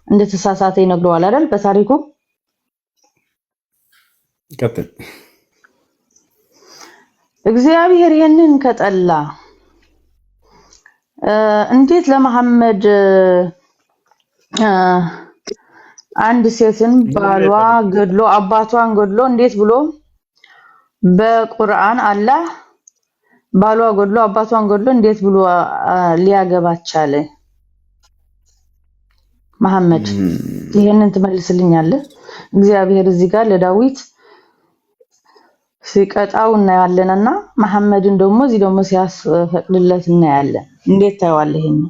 እንደተሳሳተ ይነግረዋል አይደል? በታሪኩ ቀጥል። እግዚአብሔር ይህንን ከጠላ እንዴት ለመሐመድ አንድ ሴትን ባሏ ገድሎ አባቷን ገድሎ እንዴት ብሎ በቁርአን አላህ ባሏ ገድሎ አባቷን ገድሎ እንዴት ብሎ ሊያገባት ቻለ? መሐመድ ይሄንን ትመልስልኛለህ? እግዚአብሔር እዚህ ጋር ለዳዊት ሲቀጣው እናያለንና መሐመድን ደግሞ እዚህ ደግሞ ሲያስፈቅድለት እናያለን። እንዴት ታየዋለህ ይሄንን?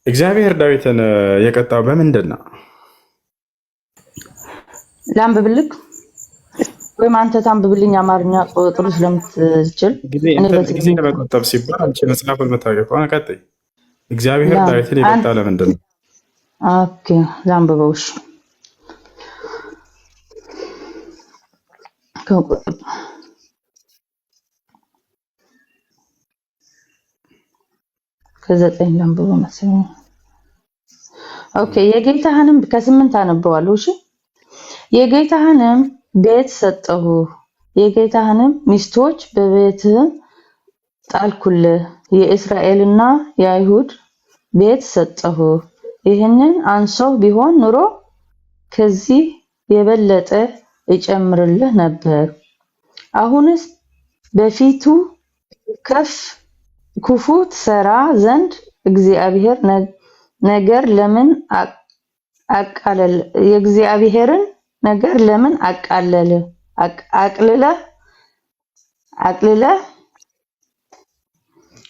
እግዚአብሔር ዳዊትን የቀጣው በምንድን ነው? ላንብብልክ ወይም አንተ ታንብብልኝ? አማርኛ ጥሩ ስለምትችል ጊዜ ለመቆጠብ ሲባል አንቺ መጽሐፉን መታወቂያ ከሆነ ቀጥይ። እግዚአብሔር ዳዊትን የቀጣ ለምንድን ነው? Okay ላንብበው። እሺ ከ9 ላንብበው መሰለኝ። Okay የጌታህንም ከ8 አነበዋለሁ። እሺ የጌታህንም ቤት ሰጠሁ፣ የጌታህንም ሚስቶች በቤትህ ጣልኩልህ፣ የእስራኤልና የአይሁድ ቤት ሰጠሁ። ይህንን አንሶህ ቢሆን ኑሮ ከዚህ የበለጠ እጨምርልህ ነበር። አሁንስ በፊቱ ከፍ ክፉ ትሠራ ዘንድ እግዚአብሔር ነገር ለምን አቃለለ? የእግዚአብሔርን ነገር ለምን አቃለለ? አቅልለህ አቅልለህ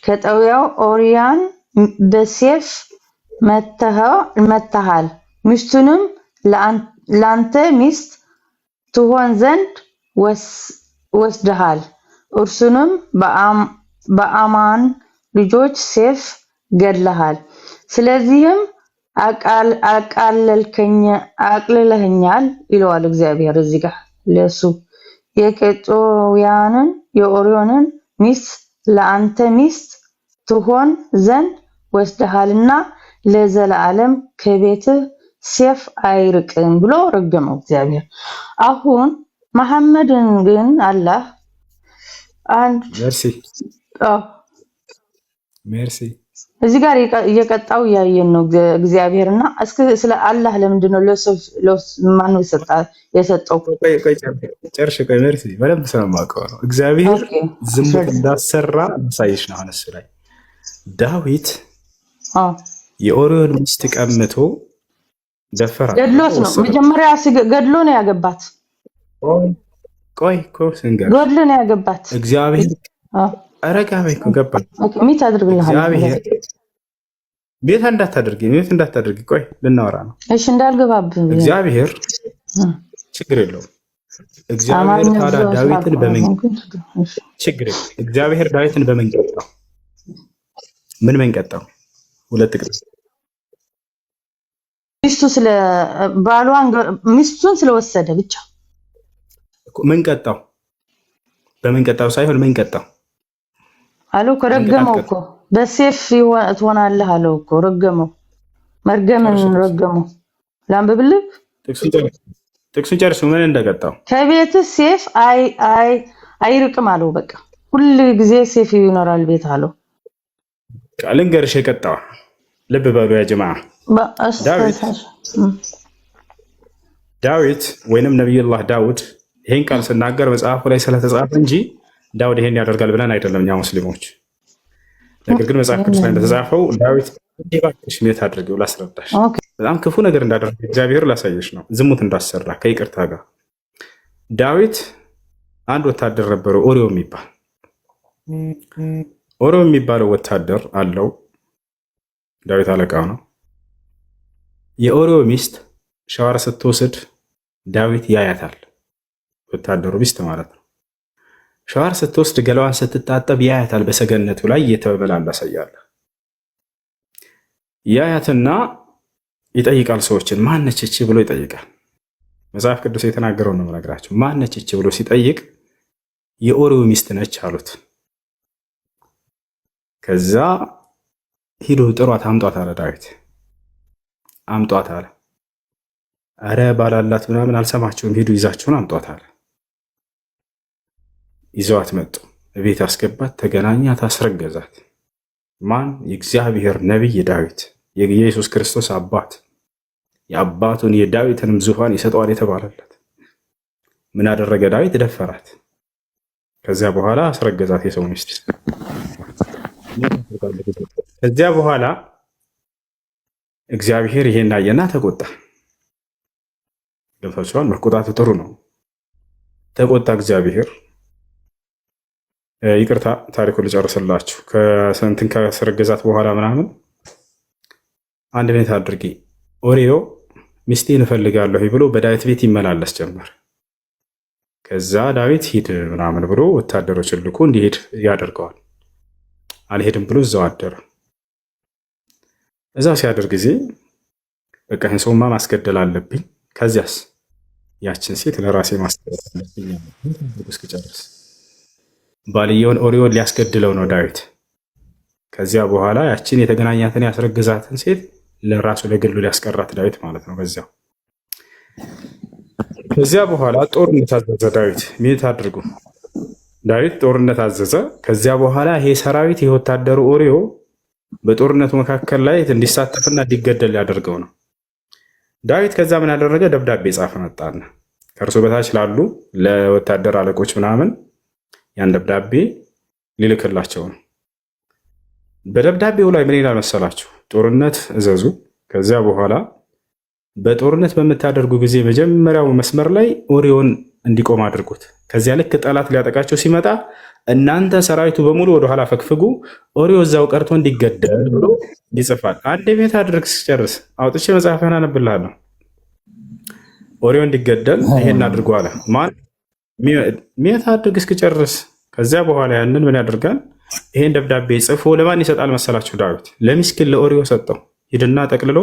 ከጠውያው ኦርያን በሴፍ መትተሃል፣ ሚስቱንም ላንተ ሚስት ትሆን ዘንድ ወስደሃል፣ እርሱንም በአማን ልጆች ሴፍ ገድለሃል። ስለዚህም አቅልለኸኛል ይለዋል እግዚአብሔር እዚህ ጋር ለሱ የኬጦውያንን የኦርዮንን ሚስት ለአንተ ሚስት ትሆን ዘንድ ወስደሃልና ለዘላለም ከቤትህ ሴፍ አይርቅም ብሎ ረገመው እግዚአብሔር። አሁን መሐመድን ግን አላህ አንድ ሜርሲ ሜርሲ እዚህ ጋር እየቀጣው እያየን ነው እግዚአብሔር። እና እስኪ ስለ አላህ ለምንድን ነው ለሰው ማነው የሰጠው? ጨርሽ። ቆይ ሜርሲ በደንብ ስለማውቀው ነው። እግዚአብሔር ዝሙት እንዳሰራ ማሳየሽ ነው። አሁን እሱ ላይ ዳዊት የኦርዮን ሚስት ቀምቶ ደፈራት። ገድሎት ነው መጀመሪያ፣ ገድሎ ነው ያገባት። ቆይ እኮ ስንገር ገድሎ ነው ያገባት። እግዚአብሔር ረጋ በይ እኮ ገባኝ። mute አድርግልሃል። እግዚአብሔር ቤት እንዳታደርጊ፣ ቤት እንዳታደርጊ። ቆይ ልናወራ ነው። እሺ እንዳልገባብህ። እግዚአብሔር ችግር የለውም። እግዚአብሔር ታዲያ ዳዊትን በምን ችግር የለውም። እግዚአብሔር ዳዊትን በምን ቀጣው? ምን ቀጣው? ሁለት ቅጣት። ሚስቱ ስለ ባሏን ሚስቱን ስለወሰደ ብቻ ምን ቀጣው? በምን ቀጣው ሳይሆን ምን ቀጣው አለው እኮ ረገመው እኮ በሴፍ ትሆናለህ አለው እኮ ረገመው። መርገምን ረገመው። ላንብብልህ፣ ጥቅሱን ጨርሱ። ምን እንደቀጣው ከቤትህ ሴፍ አይ አይ አይርቅም አለው። በቃ ሁል ጊዜ ሴፍ ይኖራል ቤት አለው። ልንገርሽ የቀጣው ልብ በሉ ያ ጀማዓ። ዳዊት ወይንም ነቢዩላህ ዳውድ ይሄን ቃል ስናገር መጽሐፉ ላይ ስለተጻፈ እንጂ ዳውድ ይሄን ያደርጋል ብለን አይደለም እኛ ሙስሊሞች። ነገር ግን መጽሐፍ ቅዱስ ላይ እንደተጻፈው ዳዊት እባክሽ mute አድርገው ላስረዳሽ፣ በጣም ክፉ ነገር እንዳደረገ እግዚአብሔር ላሳየሽ ነው፣ ዝሙት እንዳሰራ ከይቅርታ ጋር። ዳዊት አንድ ወታደር ነበረው ኦሪዮ የሚባል ኦሪዮ የሚባለው ወታደር አለው። ዳዊት አለቃው ነው። የኦሪዮ ሚስት ሻወር ስትወስድ ዳዊት ያያታል። ወታደሩ ሚስት ማለት ነው። ሻወር ስትወስድ ገላዋን ስትታጠብ ያያታል። በሰገነቱ ላይ እየተመላለሰ እያለ ያያትና ይጠይቃል ሰዎችን። ማነች እቺ ብሎ ይጠይቃል። መጽሐፍ ቅዱስ የተናገረውን ነው የምነግራቸው። ማነች እቺ ብሎ ሲጠይቅ የኦሪዮ ሚስት ነች አሉት። ከዛ ሂዱ ጥሯት፣ አምጧት አለ ዳዊት። አምጧት አለ። አረ ባላላት ምናምን አልሰማችሁም፣ ሂዱ ይዛችሁን አምጧት አለ። ይዘዋት መጡ። ቤት አስገባት፣ ተገናኛት፣ አስረገዛት። ማን? የእግዚአብሔር ነቢይ ዳዊት፣ የኢየሱስ ክርስቶስ አባት፣ የአባቱን የዳዊትንም ዙፋን ይሰጠዋል የተባለለት። ምን አደረገ ዳዊት? ደፈራት። ከዚያ በኋላ አስረገዛት የሰው ሚስት። ከዚያ በኋላ እግዚአብሔር ይሄን አየና ተቆጣ። ገብታችኋል? መቆጣቱ ጥሩ ነው። ተቆጣ እግዚአብሔር። ይቅርታ ታሪኩን ልጨርስላችሁ። ከሰንትን ካስረገዛት በኋላ ምናምን አንድ ቤት አድርጌ ኦሪዮ ሚስቴን እፈልጋለሁ ብሎ በዳዊት ቤት ይመላለስ ጀመር። ከዛ ዳዊት ሂድ ምናምን ብሎ ወታደሮችን ልኮ እንዲሄድ ያደርገዋል። አልሄድም ብሎ እዛው አደረ። እዛው ሲያደር ጊዜ በቃ ይህን ሰውማ ማስገደል አለብኝ፣ ከዚያስ ያችን ሴት ለራሴ ማስገደል አለብኝ እስክጨርስ ባልየውን ኦሪዮን ሊያስገድለው ነው ዳዊት። ከዚያ በኋላ ያችን የተገናኛትን ያስረግዛትን ሴት ለራሱ ለግሉ ሊያስቀራት ዳዊት ማለት ነው። በዚያው ከዚያ በኋላ ጦርነት አዘዘ ዳዊት። mute አድርጉ። ዳዊት ጦርነት አዘዘ። ከዚያ በኋላ ይሄ ሰራዊት ይሄ ወታደሩ ኦሪዮ በጦርነቱ መካከል ላይ እንዲሳተፍና እንዲገደል ሊያደርገው ነው። ዳዊት ከዛ ምን ያደረገ? ደብዳቤ ጻፈ። መጣና ከእርሱ በታች ላሉ ለወታደር አለቆች ምናምን ያን ደብዳቤ ሊልክላቸው ነው። በደብዳቤው ላይ ምን ይላል መሰላችሁ? ጦርነት እዘዙ። ከዚያ በኋላ በጦርነት በምታደርጉ ጊዜ መጀመሪያው መስመር ላይ ኦሪዮን እንዲቆም አድርጉት። ከዚያ ልክ ጠላት ሊያጠቃቸው ሲመጣ እናንተ ሰራዊቱ በሙሉ ወደኋላ ፈግፍጉ፣ ኦሪዮ እዛው ቀርቶ እንዲገደል ብሎ ይጽፋል። አንድ ቤት አድርግ ስጨርስ አውጥቼ መጽሐፍህን አነብልሃለሁ። ኦሪዮ እንዲገደል ይሄን አድርጎ አለ። ማን mute አድርግ እስክጨርስ። ከዚያ በኋላ ያንን ምን ያደርጋል? ይሄን ደብዳቤ ጽፎ ለማን ይሰጣል መሰላችሁ? ዳዊት ለሚስኪን ለኦሪዮ ሰጠው። ሂድና ጠቅልሎ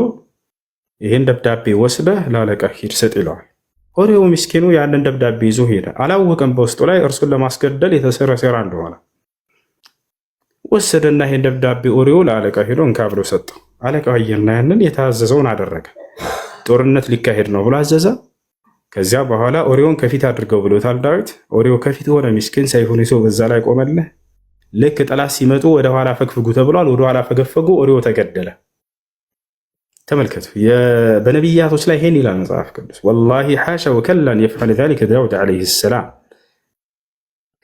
ይህን ደብዳቤ ወስደህ ለአለቃ ሂድ ስጥ ይለዋል። ኦሪዮ ምስኪኑ ያንን ደብዳቤ ይዞ ሄደ። አላወቀም በውስጡ ላይ እርሱን ለማስገደል የተሰራ ሴራ እንደሆነ። ወሰደና ይሄን ደብዳቤ ኦሪዮ ለአለቃ ሄዶ እንካ ብሎ ሰጠው። አለቃው አየና ያንን የታዘዘውን አደረገ። ጦርነት ሊካሄድ ነው ብሎ አዘዘ። ከዚያ በኋላ ኦሪዮን ከፊት አድርገው ብሎታል ዳዊት። ኦሪዮ ከፊት ሆነ። ምስኪን ሰይፉን ይዞ በዛ ላይ ቆመልህ። ልክ ጠላት ሲመጡ ወደኋላ ፈግፍጉ ተብሏል። ወደኋላ ፈገፈጉ። ኦሪዮ ተገደለ። ተመልከቱ፣ በነቢያቶች ላይ ይሄን ይላል መጽሐፍ ቅዱስ። والله حاشا وكلا أن يفعل ذلك داود عليه السلام።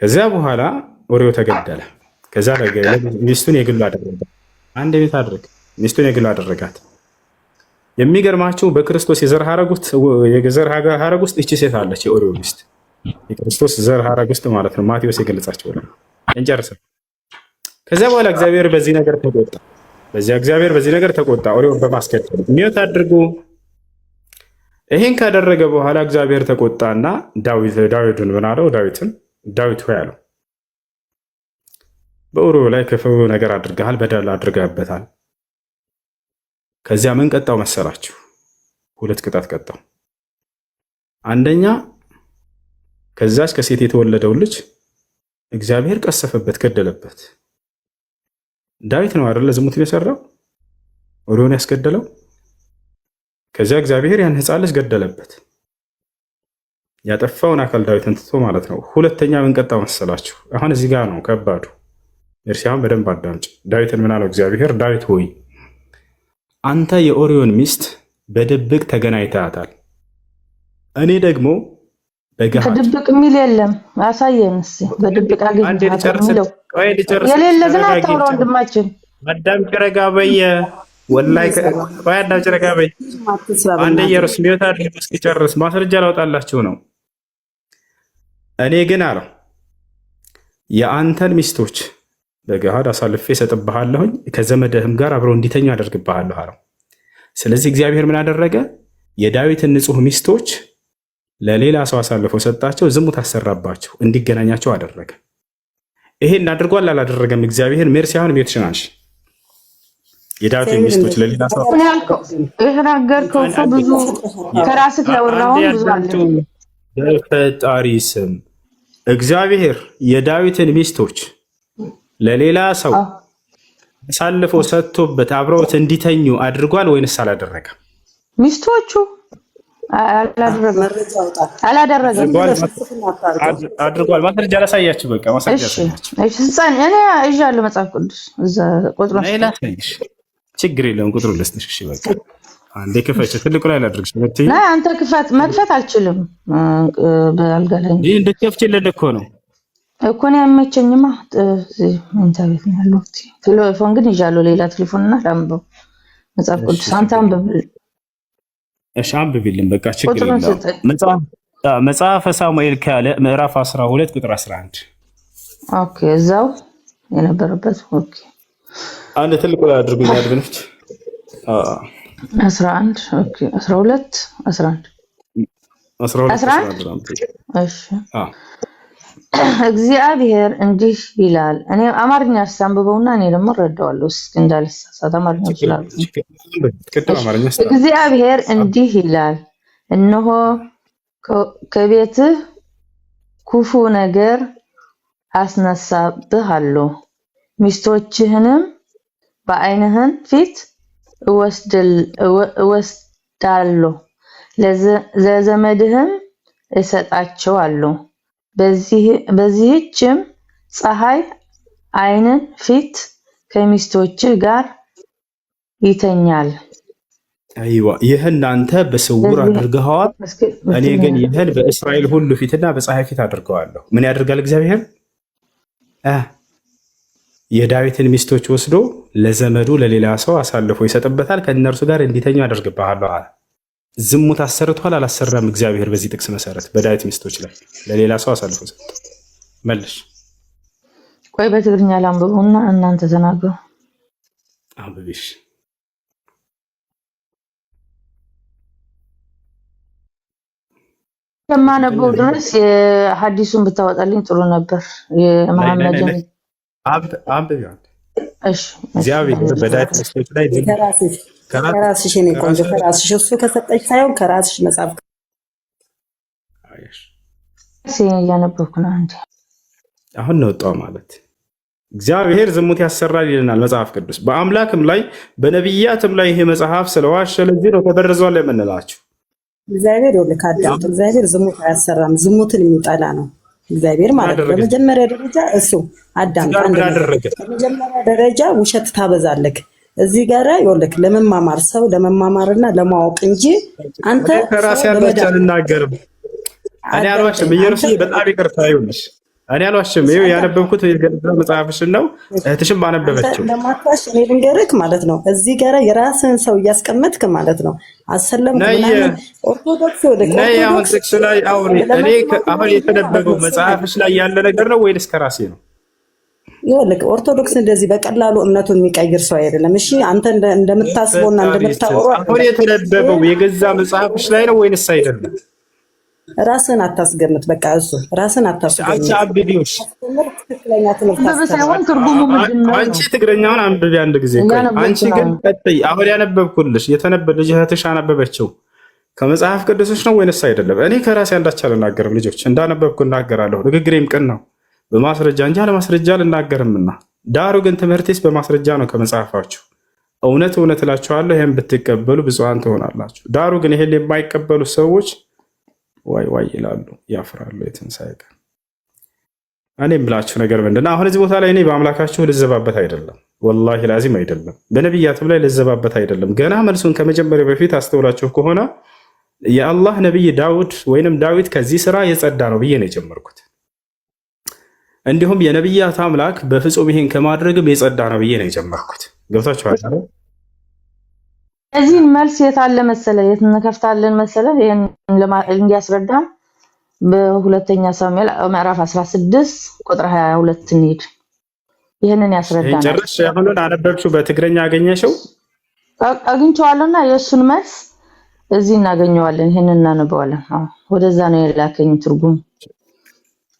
ከዚያ በኋላ ኦሪዮ ተገደለ። ከዛ ሚስቱን የግሉ አደረገ። አንድ ቤት አድርግ ሚስቱን የግሉ አደረጋት። የሚገርማችሁ በክርስቶስ የዘር ሐረግ ውስጥ እቺ ሴት አለች፣ የኦሪዮ ሚስት የክርስቶስ ዘር ሐረግ ውስጥ ማለት ነው። ማቴዎስ የገለጻቸው ነው። እንጨርስ። ከዚያ በኋላ እግዚአብሔር በዚህ ነገር ተቆጣ። በዚያ እግዚአብሔር በዚህ ነገር ተቆጣ፣ ኦሪዮን በማስገደል። mute አድርጉ። ይህን ካደረገ በኋላ እግዚአብሔር ተቆጣና ዳዊትን ምን አለው? ዳዊትን ዳዊት ሆይ አለው፣ በኦሪዮ ላይ ክፉ ነገር አድርገሃል፣ በደል አድርገህበታል። ከዚያ ምን ቀጣው መሰላችሁ? ሁለት ቅጣት ቀጣው። አንደኛ ከዛች ከሴት የተወለደው ልጅ እግዚአብሔር ቀሰፈበት፣ ገደለበት። ዳዊት ነው አይደለ ዝሙትን የሰራው ኦሪዮን ያስገደለው። ከዚያ እግዚአብሔር ያን ሕፃን ልጅ ገደለበት፣ ያጠፋውን አካል ዳዊትን ትቶ ማለት ነው። ሁለተኛ ምን ቀጣው መሰላችሁ? አሁን እዚህ ጋር ነው ከባዱ። እርሲያሁን በደንብ አዳምጭ። ዳዊትን ምን አለው እግዚአብሔር? ዳዊት ሆይ አንተ የኦሪዮን ሚስት በድብቅ ተገናኝተሃታል፣ እኔ ደግሞ በገሃድ በድብቅ የሚል የለም። አሳየን እስኪ በድብቅ አግኝተሃታል የሚለው የሌለ ግን አታውራ ወንድማችን። አዳምጪ ረጋ በይ፣ ወላሂ ቆይ አዳምጪ ረጋ በይ። አንዴ ኢየሩስ mute አድርጎ እስኪጨርስ ማስረጃ ላውጣላችሁ ነው። እኔ ግን አለው የአንተን ሚስቶች በገሃድ አሳልፌ እሰጥብሃለሁኝ ከዘመድህም ጋር አብረው እንዲተኙ አደርግብሃለሁ አለው። ስለዚህ እግዚአብሔር ምን አደረገ? የዳዊትን ንጹሕ ሚስቶች ለሌላ ሰው አሳልፎ ሰጣቸው። ዝሙት አሰራባቸው፣ እንዲገናኛቸው አደረገ። ይሄን አድርጓል አላደረገም? እግዚአብሔር ሜርሲ አሁን mute ሽን አንሺ። የዳዊትን ሚስቶች ለሌላ ሰው የተናገርከው እኮ ብዙ ከራስህ ያወራኸውን ብዙ አለ። በፈጣሪ ስም እግዚአብሔር የዳዊትን ሚስቶች ለሌላ ሰው አሳልፎ ሰጥቶበት አብረውት እንዲተኙ አድርጓል ወይንስ አላደረገም? ሚስቶቹ አላደረገም። መረጃ አውጣ። አላደረገም። ዝም ብለህ ፍልስፍና አታድርገው። አድርጓል። ማስረጃ ላሳያችሁ። በቃ ማስረጃ እሺ ላሳያችሁ። እሺ፣ ስልጣን እኔ ይዣለሁ መጽሐፍ ቅዱስ እዛ ቁጥሩን ነይ ስጠኝ። ላሳይሽ። ችግር የለውም። ቁጥሩን ልስጥሽ። እሺ በቃ አንዴ ክፈች። ትልቁ ላይ ላድርግሽ። ናይ አንተ ክፈት፣ መክፈት አልችልም። በአልጋ ላይ ይህ እንድትከፍቺልን እኮ ነው። እኮ እኔ አይመቸኝማ። እዚህ መኝታ ቤት ነው ያለሁት። ቴሌፎን ግን ይዣለሁ፣ ሌላ ቴሌፎን እና ላንብበው መጽሐፍ እሺ ቅዱስ። አንተ ችግር አንብብ፣ እሺ አንብቢልን። በቃ ችግር ቁጥሩን የለውም። ስጠኝ። መጽሐፈ ሳሙኤል ካለ ምዕራፍ 12 ቁጥር 11። Okay፣ እዛው የነበረበት። Okay። አንድ ትልቁ ላይ አድርጉኝ አድብኖች። 11። Okay፣ 12 11 12 11። 11። እሺ፣ እግዚአብሔር እንዲህ ይላል። እኔ አማርኛ አስታንብበውና እኔ ደግሞ እረዳዋለሁ። እስኪ እንዳልሳሳት አማርኛ እችላለሁ። ቅድም እሺ፣ አማርኛ ስታ እግዚአብሔር እንዲህ ይላል፣ እነሆ ከቤትህ ክፉ ነገር አስነሳብሃለሁ፣ ሚስቶችህንም በዓይንህን ፊት እወስዳለሁ፣ ለዘመድህም እሰጣቸዋለሁ። በዚህችም ፀሐይ ዓይንን ፊት ከሚስቶችህ ጋር ይተኛል። አይዋ፣ ይህን አንተ በስውር በዚህ አድርገኸዋል፣ እስኪ እኔ ግን ይህን በእስራኤል ሁሉ ፊትና በፀሐይ ፊት አድርገዋለሁ። ምን ያደርጋል እግዚአብሔር? እ የዳዊትን ሚስቶች ወስዶ ለዘመዱ ለሌላ ሰው አሳልፎ ይሰጥበታል፣ ከእነርሱ ጋር እንዲተኙ አደርግብሃለሁ አለ። ዝሙት አሰርቷል አላሰራም? እግዚአብሔር በዚህ ጥቅስ መሰረት በዳዊት ሚስቶች ላይ ለሌላ ሰው አሳልፎ ሰጥቶ መልሽ። ቆይ በትግርኛ ላንብበውና እናንተ ተናግሩ። አንብቢሽ። ከማነበው ድረስ የሐዲሱን ብታወጣልኝ ጥሩ ነበር። የመሐመድን። አንብቢ። እሺ እሺ። እግዚአብሔር በዳዊት ሚስቶች ላይ ከራስሽ ከራስሽ የኔ ቆንጆ ከራስሽ፣ እሱ ከሰጠሽ ሳይሆን ከራስሽ መጽሐፍ። እያነበብኩ ነው። አንዴ። አሁን ነው ወጣው ማለት እግዚአብሔር ዝሙት ያሰራል ይለናል መጽሐፍ ቅዱስ። በአምላክም ላይ በነቢያትም ላይ ይሄ መጽሐፍ ስለዋሸ ለዚህ ነው ተበርዟል የምንላቸው። እግዚአብሔር ይኸውልህ አዳምጥ። እግዚአብሔር ዝሙት አያሰራም። ዝሙትን የሚጠላ ነው እግዚአብሔር ምን ማለት ነው። አደረገ? በመጀመሪያ ደረጃ እሱ አዳምጥ፣ ጋር አንድ ምን ነገር አደረገ? በመጀመሪያ ደረጃ ውሸት ታበዛለህ። እዚህ ጋራ ይኸውልህ ለመማማር ሰው ለመማማርና ለማወቅ እንጂ አንተ እኔ ከራሴ ሰው አንዳች ለመዳን አልናገርም። እኔ አልዋሽም። አዳምጠኝ አንተ ኢየሩሳሌም በጣም ይቅርታ ይሁንሽ። እኔ አልዋሽም። ይኸው ያነበብኩት የገዛ መጽሐፍሽን ነው፣ እህትሽም አንተ አነበበችው። እንደማትዋሽ እኔ ልንገርህ ማለት ነው። እዚህ ጋር የራስህን ሰው እያስቀመጥክ ማለት ነው። አሰለምኩ ነይ ምናምን ኦርቶዶክስ ይኸውልህ ነይ፣ አሁን ኦርቶዶክስ ጥቅስ ላይ አውሪ። እኔ ለመስማት አሁን ነው እንጂ ማለት የተነበበው ነው። ስማኝ መጽሐፍሽ ላይ ያለ ነገር ነው ወይንስ ከራሴ ነው? ይኸውልህ ኦርቶዶክስ እንደዚህ በቀላሉ እምነቱን የሚቀይር ሰው አይደለም። እሺ አንተ እንደምታስበውና በፈጣሪ ስም እንደምታወራው አሁን አይደለም። የተነበበው የገዛ መጽሐፍሽ ላይ ነው ወይንስ አይደለም? ራስህን አታስገምት። በቃ እሱ ራስህን አንቺ አታስገምት። አንብቢው። አስተምር፣ ትክክለኛ ትምህርት አንብብ አስተምር። ሳይሆን ትርጉሙ ምንድን ነው አንቺ ነው ትግርኛውን አንብቢ አንድ ጊዜ ቆይ። አንቺ እያነበብኩ ግን ነው። ቀጥይ። አሁን ያነበብኩልሽ የተነበ ልጅ እህትሽ አነበበችው ከመጽሐፍ ቅዱስሽ ነው ወይንስ አይደለም? እኔ ከራሴ አንዳች አልናገርም። ልጆች እንዳነበብኩ እናገራለሁ። ንግግሬም ቅን ነው በማስረጃ እንጂ አለማስረጃ አልናገርምና። ዳሩ ግን ትምህርቴስ በማስረጃ ነው ከመጽሐፋችሁ። እውነት እውነት እላችኋለሁ ይህን ብትቀበሉ ብፁዓን ትሆናላችሁ። ዳሩ ግን ይሄን የማይቀበሉ ሰዎች ዋይ ዋይ ይላሉ፣ ያፍራሉ የትንሣኤ ቀን። እኔ የምላችሁ ነገር ምንድን ነው? አሁን እዚህ ቦታ ላይ እኔ በአምላካችሁ ልዘባበት አይደለም፣ ወላሂ ላዚም አይደለም፣ በነቢያትም ላይ ልዘባበት አይደለም። ገና መልሱን ከመጀመሪያው በፊት አስተውላችሁ ከሆነ የአላህ ነቢይ ዳውድ ወይንም ዳዊት ከዚህ ስራ የጸዳ ነው ብዬ ነው የጀመርኩት። እንዲሁም የነቢያት አምላክ በፍጹም ይሄን ከማድረግም የጸዳ ነው ብዬ ነው የጀመርኩት። ገብታችኋል አይደል? እዚህን መልስ የት አለ መሰለ፣ የት እንከፍታለን መሰለ፣ ይሄን እንዲያስረዳን በሁለተኛ ሳሙኤል ምዕራፍ 16 ቁጥር 22 እንሂድ። ይህንን ይህን ያስረዳናል። ጨርሽ አሁኑን አነበብሽው? በትግረኛ አገኘሽው? አግኝቼዋለሁና የእሱን መልስ እዚህ እናገኘዋለን። ይህንን እናነበዋለን። አዎ፣ ወደዛ ነው የላከኝ ትርጉም።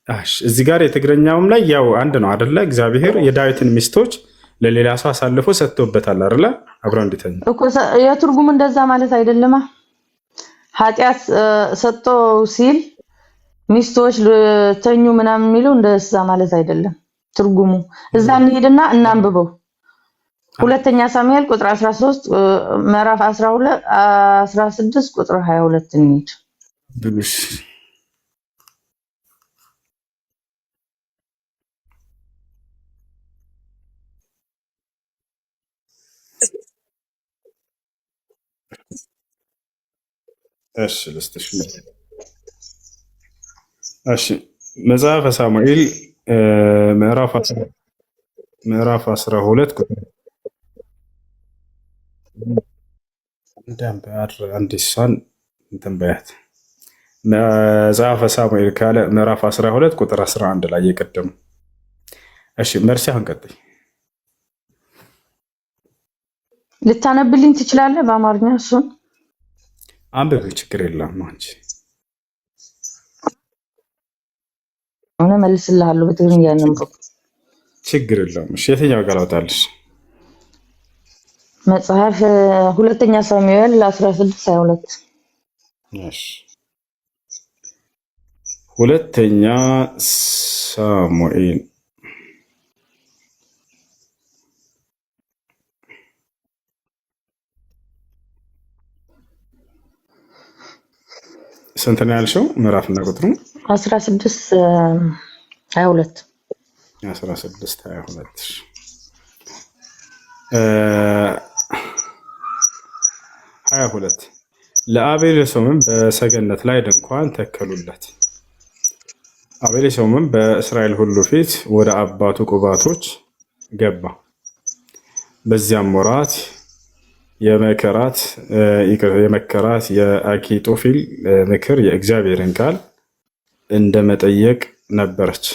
አሽ እዚህ ጋር የትግረኛውም ላይ ያው አንድ ነው አደለ? እግዚአብሔር የዳዊትን ሚስቶች ለሌላ ሰው አሳልፎ ሰጥቶበታል አደለ? አብረው እንዲተኙ እኮ የትርጉም እንደዛ ማለት አይደለማ። ኃጢአት ሰጥቶ ሲል ሚስቶች ተኙ ምናምን የሚለው እንደዛ ማለት አይደለም ትርጉሙ። እዛ እንሂድና እናንብበው። ሁለተኛ ሳሙኤል ቁጥር 13 ምዕራፍ 12 16 ቁጥር 22 እንሂድ። ብሉሽ እሺ ልስጥሽ። እሺ መጽሐፈ ሳሙኤል ምዕራፍ ምዕራፍ 12 ቁጥር አንድ እሷን እንትን በያት። መጽሐፈ ሳሙኤል ካለ ምዕራፍ 12 ቁጥር 11 ላይ የቀደሙ። እሺ መርሲ፣ አሁን ቀጥይ። ልታነብልኝ ትችላለህ በአማርኛ? እሱን አንብቢው፣ ችግር የለም አንቺ። እኔ እመልስልሃለሁ በትግርኛ ያነበብኩ። ችግር የለም። እሺ የትኛው ጋር ላውጣልሽ? መጽሐፍ ሁለተኛ ሳሙኤል 16 22። እሺ ሁለተኛ ሳሙኤል ስንት ነው ያልሽው? ምዕራፍና ቁጥሩ? 16 22። 16 22። 22። ለአቤሴሎምም በሰገነት ላይ ድንኳን ተከሉለት። አቤሴሎምም በእስራኤል ሁሉ ፊት ወደ አባቱ ቁባቶች ገባ። በዚያም ወራት የመከራት የአኪጦፌል ምክር የእግዚአብሔርን ቃል እንደ መጠየቅ ነበረች።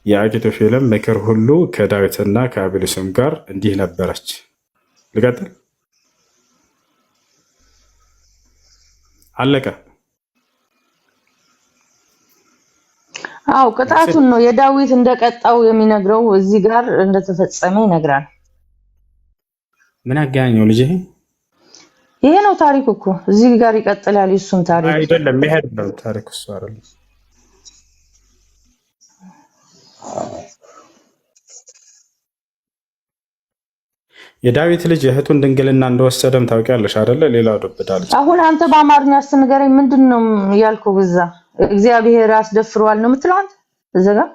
የአኪጦፌልም ምክር ሁሉ ከዳዊትና ከአቤሴሎም ጋር እንዲህ ነበረች። ልቀጥል? አለቀ። አው ቅጣቱን ነው የዳዊት እንደቀጣው የሚነግረው፣ እዚህ ጋር እንደተፈጸመ ይነግራል። ምን አገናኘው ልጅ? ይሄ ነው ታሪኩ እኮ፣ እዚህ ጋር ይቀጥላል የሱም ታሪክ። አይደለም፣ ይሄ አይደለም ታሪኩ፣ እሱ አይደለም። የዳዊት ልጅ የእህቱን ድንግልና እንደወሰደም ታውቂያለሽ አይደለ? ሌላ ዱብዳ ልጅ። አሁን አንተ በአማርኛ ስትንገረኝ ምንድን ነው ያልከው? እዛ እግዚአብሔር አስደፍሯል ነው የምትለው አንተ? እዛ ጋር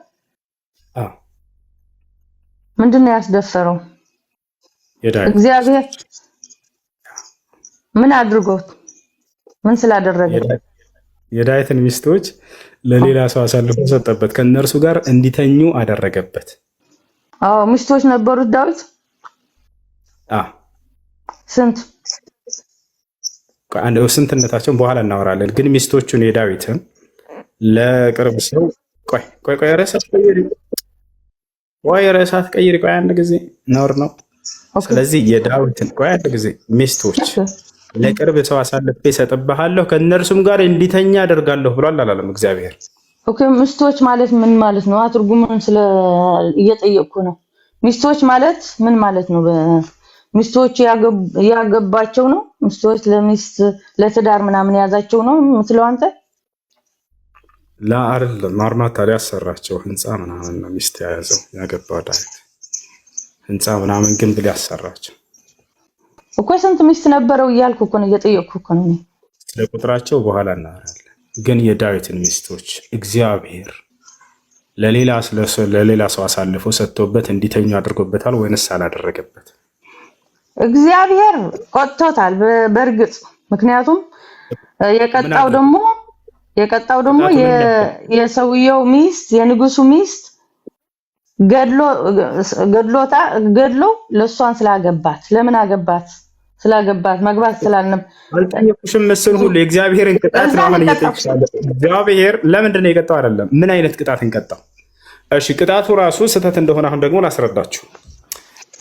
አዎ። ምንድን ነው ያስደፈረው? የዳዊት እግዚአብሔር ምን አድርጎት፣ ምን ስላደረገ? የዳዊትን ሚስቶች ለሌላ ሰው አሳልፎ ሰጠበት፣ ከእነርሱ ጋር እንዲተኙ አደረገበት። አዎ ሚስቶች ነበሩት ዳዊት? አዎ። ስንት? አንድ ስንትነታቸውን በኋላ እናወራለን። ግን ሚስቶቹን የዳዊትን ለቅርብ ሰው፣ ቆይ ቆይ ቆይ፣ ርዕስ አትቀይሪ፣ ቆይ ርዕስ አትቀይሪ፣ ቆይ አንድ ጊዜ፣ ነውር ነው። ስለዚህ የዳዊትን፣ ቆይ አንድ ጊዜ፣ ሚስቶች ለቅርብ ሰው አሳልፌ እሰጥብሃለሁ ከእነርሱም ጋር እንዲተኛ አደርጋለሁ ብሏል አላለም እግዚአብሔር? Okay፣ ሚስቶች ማለት ምን ማለት ነው? ትርጉሙን ስለ እየጠየቅኩ ነው። ሚስቶች ማለት ምን ማለት ነው? ሚስቶች ያገባቸው ነው? ሚስቶች ለሚስት ለትዳር ምናምን የያዛቸው ነው የምትለው አንተ? ላ አይደለም፣ አርማታ ሊያሰራቸው ህንፃ ምናምን ነው ሚስት የያዘው፣ ያገባው ዳዊት ህንፃ ምናምን ግንብ ሊያሰራቸው። እኮ ስንት ሚስት ነበረው እያልኩ እኮ ነው፣ እየጠየቅኩ እኮ ነው። ስለ ቁጥራቸው በኋላ እናወራለን። ግን የዳዊትን ሚስቶች እግዚአብሔር ለሌላ ሰው አሳልፎ ሰጥቶበት እንዲተኙ አድርጎበታል ወይንስ አላደረገበት? እግዚአብሔር ቆጥቶታል በእርግጥ፣ ምክንያቱም የቀጣው ደግሞ የቀጣው ደግሞ የሰውየው ሚስት፣ የንጉሱ ሚስት ገድሎ ገድሎታ ገድሎ ለእሷን ስላገባት፣ ለምን አገባት? ስላገባት መግባት ስላልነበር። አልጠየኩሽም። ምስል ሁሉ የእግዚአብሔርን ቅጣት ነው አሁን እየጠየኩሽ ያለሁት። እግዚአብሔር ለምንድን ነው የቀጣው? አይደለም፣ ምን አይነት ቅጣት እንቀጣው? እሺ ቅጣቱ ራሱ ስህተት እንደሆነ አሁን ደግሞ ላስረዳችሁ።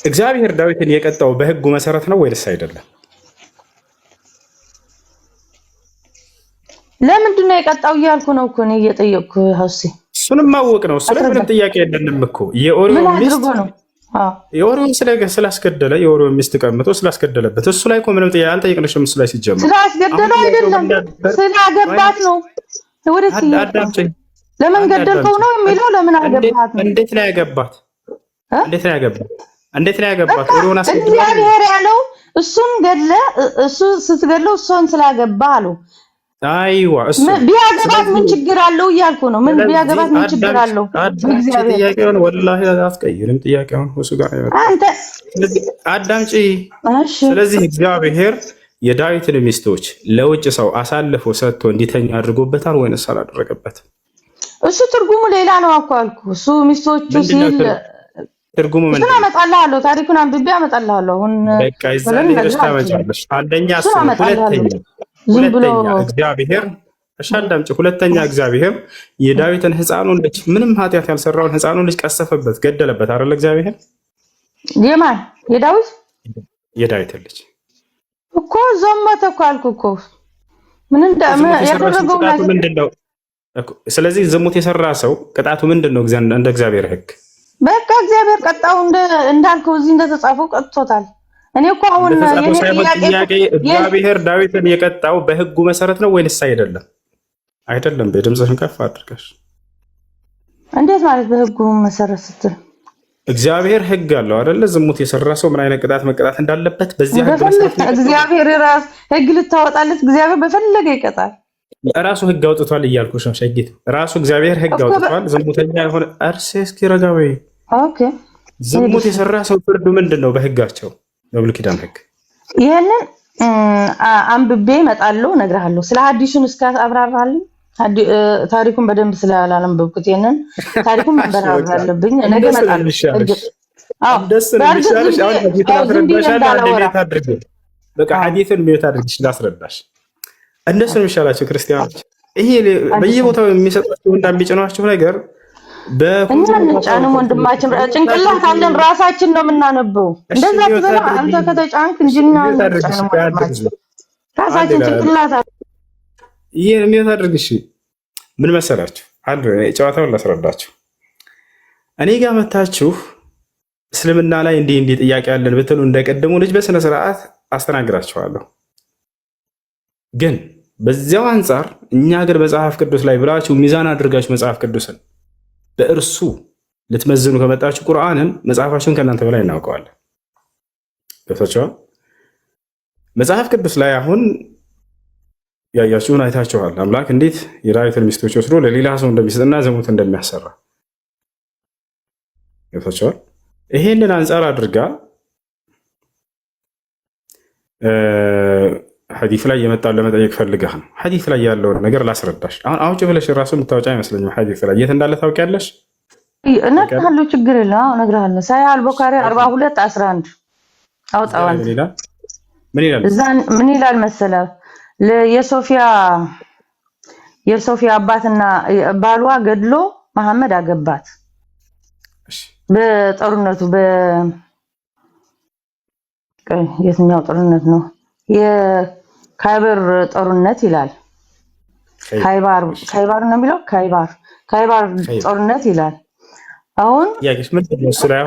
እግዚአብሔር ዳዊትን የቀጣው በሕጉ መሰረት ነው ወይስ አይደለም? ለምንድን ነው የቀጣው እያልኩ ነው እኮ እኔ እየጠየቅኩ ሀውሴ። እሱንም ማወቅ ነው። እሱ ላይ ምንም ጥያቄ የለንም እኮ። የኦሪዮ ሚስት የኦሪዮን ስላስገደለ፣ የኦሪዮ ሚስት ቀምቶ ስላስገደለበት እሱ ላይ እኮ ምንም ጥያቄ አልጠየቅንሽም። እሱ ላይ ሲጀመር ስላስገደለው አይደለም፣ ስላገባት ነው። ወደ አዳምጪኝ። ለምን ገደልከው ነው የሚለው፣ ለምን አገባት ነው። እንዴት ነው ያገባት? እንዴት ነው ያገባት? እንዴት ነው ያገባት? በቃ ኦሪዮን አስገድሏል። እግዚአብሔር ያለው እሱን ገድለ እሱ ስትገድለው እሷን ስላገባ አሉ። አይዋ እሱ ቢያገባት ምን ችግር አለው እያልኩ ነው። ምን ስለዚህ ቢያገባት ምን ችግር አዳምጪ አለው? አዳምጪ፣ እግዚአብሔር ጥያቄውን ወላሂ አትቀይርም። ጥያቄውን እሱ ጋር ነው የመጣው። አንተ ስለዚህ አዳምጪ። እሺ ስለዚህ እግዚአብሔር የዳዊትን ሚስቶች ለውጭ ሰው አሳልፎ ሰጥቶ እንዲተኛ አድርጎበታል ወይንስ አላደረገበትም? እሱ ትርጉሙ ሌላ ነው እኮ አልኩህ። እሱ ሚስቶቹ ምንድነው ሲል ትርጉሙ? እሱን ምንድነው? አመጣልሃለሁ። ታሪኩን አንብቤ አመጣልሃለሁ። አሁን በቃ ብለን የዛኔ ሄደሽ ልነግርህ አልችልም። ታመጫለሽ። አንደኛ እሱን እሱ ነው። አመጣልሃለሁ። ሁለተኛ ዝም ብሎ ሁለተኛ እግዚአብሔር እሺ አዳምጪ። ሁለተኛ እግዚአብሔር የዳዊትን ሕፃኑን ልጅ ምንም ኃጢአት ያልሰራውን ሕፃኑን ልጅ ቀሰፈበት፣ ገደለበት አይደለ? እግዚአብሔር የማን የዳዊት የዳዊትን ልጅ እኮ ዘመተ እኮ አልኩህ እኮ ምን እንደ ዝሙት የሰራ ሰው ያደረገውን ቅጣቱ ምንድን ነው? ስለዚህ ዝሙት የሰራ ሰው ቅጣቱ ምንድን ነው? እንደ እግዚአብሔር ሕግ በቃ እግዚአብሔር ቀጣው እንዳልከው እዚህ እንደተጻፈው ቀጥቶታል። እኔ እኮ አሁን እንደተጻፈው የኔ ሳይሆን ጥያቄ ጥያቄ እግዚአብሔር ዳዊትን የቀጣው በሕጉ መሰረት ነው ወይንስ አይደለም? አይደለም። በድምፅሽን ከፍ አድርገሽ እንዴት ማለት በህጉ መሰረት ስትል እግዚአብሔር ሕግ አለው አይደለ? ዝሙት የሰራ ሰው ምን አይነት ቅጣት መቀጣት እንዳለበት በዚያ ሕግ መሰረት በፈለገ ነው የቀጣው። እግዚአብሔር ራስ ህግ ልታወጣለት እግዚአብሔር በፈለገ ይቀጣል ራሱ ሕግ አውጥቷል እያልኩሽ ነው ሸጊቱ። ራሱ እግዚአብሔር ሕግ እኮ አውጥቷል። ዝሙተኛ የሆነ እርሴ እስኪ ረጋ በይ። okay ዝሙት የሰራ ሰው ፍርዱ ምንድን ነው? በሕጋቸው በብሉይ ኪዳን ሕግ ይህንን አንብቤ እመጣለሁ፣ እነግርሃለሁ። ስለ ሀዲሱን እስከ አብራራልኝ። ታሪኩን በደንብ ስላላነበብኩት ይህንን ታሪኩን እሺ ማንበብ በቃ አለብኝ። ነገ እንደሱ ነው እመጣለሁ። የሚሻልሽ፣ እርግጥ አዎ፣ እንደሱ ነው በእርግጥ ዝም የሚሻልሽ። ብዬ አሁን ሐዲሱን አዎ፣ ዝም ብዬ አስረዳሻለሁ። አንዴ እንዳላወራ mute አድርጊ። በቃ አዎ፣ ሐዲሱን mute አድርጊሽ ላስረዳሽ። እንደሱ ነው የሚሻላቸው ክርስቲያኖች። ይሄ ሀዲሱን በየቦታው የሚሰጧቸው እና የሚጭኗቸው ነገር እኛ በኮምፒውተር እንጫንም ወንድማችን፣ ጭንቅላት አለን፣ ራሳችን ነው የምናነበው። እሺ እንደዛ mute ትበላ አድርጊ፣ አንተ ከተጫንክ እንጂ እኛ mute አድርጊ፣ አንጫንም አንድ ወንድማችን፣ ጊዜ አንድ ራሳችን ጭንቅላት አለን። ይሄን mute አድርጊ። እሺ ምን መሰላችሁ፣ አንድ ጨዋታውን ላስረዳችሁ። እኔ ጋር መታችሁ እስልምና ላይ እንዲህ እንዲህ ጥያቄ ያለን ብትሉ እንደቀደሙ ልጅ በስነ ስርዓት አስተናግራችኋለሁ። ግን በዚያው አንጻር እኛ ሀገር መጽሐፍ ቅዱስ ላይ ብላችሁ ሚዛን አድርጋችሁ መጽሐፍ ቅዱስን በእርሱ ልትመዝኑ ከመጣችሁ ቁርአንን መጽሐፋችሁን ከእናንተ በላይ እናውቀዋለን። ገብታችኋል? መጽሐፍ ቅዱስ ላይ አሁን ያያችሁን አይታችኋል። አምላክ እንዴት የዳዊትን ሚስቶች ወስዶ ለሌላ ሰው እንደሚሰጥና ዝሙት እንደሚያሰራ ገብታችኋል። ይሄንን አንጻር አድርጋ ሐዲስ ላይ የመጣውን ለመጠየቅ ፈልገህ ነው። ሐዲስ ላይ ያለውን ነገር ላስረዳሽ። አሁን አውጭ ብለሽ ራሱ የምታወጪ አይመስለኝም። ሐዲስ ላይ የት እንዳለ ታውቂያለሽ? እነግርሃለሁ፣ ችግር የለም። አዎ እነግርሃለሁ። ሳሂህ አልቡኻሪ 42:11 አውጣው አንተ። ምን ይላል? ምን ይላል? እዛ ምን ይላል መሰለህ? የሶፊያ አባትና ባሏ ገድሎ መሐመድ አገባት። በጦርነቱ የትኛው ጦርነት ነው? የካይበር ጦርነት ይላል። ካይባር ካይባር ነው የሚለው፣ ካይባር ካይባር ጦርነት ይላል። አሁን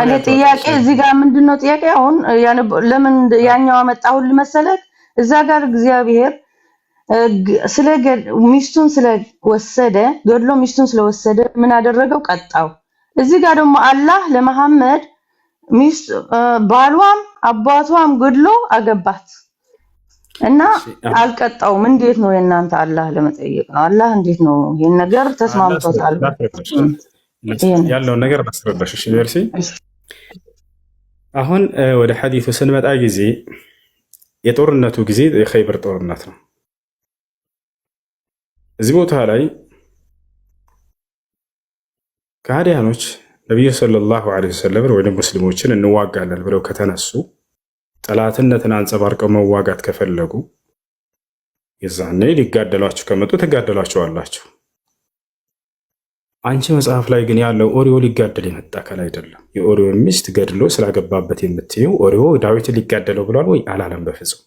እኔ ጥያቄ እዚህ ጋር ምንድን ነው ጥያቄ? አሁን ለምን ያኛው አመጣሁልህ መሰለህ? እዛ ጋር እግዚአብሔር ስለ ሚስቱን ስለወሰደ ገድሎ ሚስቱን ስለወሰደ ምን አደረገው? ቀጣው። እዚህ ጋር ደግሞ አላህ ለመሐመድ ሚስት ባሏም አባቷም ገድሎ አገባት እና አልቀጣውም። እንዴት ነው የእናንተ አላህ ለመጠየቅ ነው። አላህ እንዴት ነው ይሄን ነገር ተስማምቶታል? ያለውን ነገር ላስረዳሽ። እሺ ሜርሲ፣ አሁን ወደ ሐዲሱ ስንመጣ ጊዜ የጦርነቱ ጊዜ የኸይበር ጦርነት ነው። እዚህ ቦታ ላይ ከሃዲያኖች ነቢዩ ሰለላሁ ዐለይሂ ወሰለም ወይም ሙስሊሞችን እንዋጋለን ብለው ከተነሱ፣ ጠላትነትን አንጸባርቀው መዋጋት ከፈለጉ፣ የዛኔ ሊጋደሏችሁ ከመጡ ትጋደሏቸዋላችሁ። አንቺ መጽሐፍ ላይ ግን ያለው ኦሪዮ ሊጋደል የመጣ አካል አይደለም። የኦሪዮ ሚስት ገድሎ ስላገባበት የምትየው ኦሪዮ ዳዊትን ሊጋደለው ብሏል ወይ? አላለም። በፍጹም።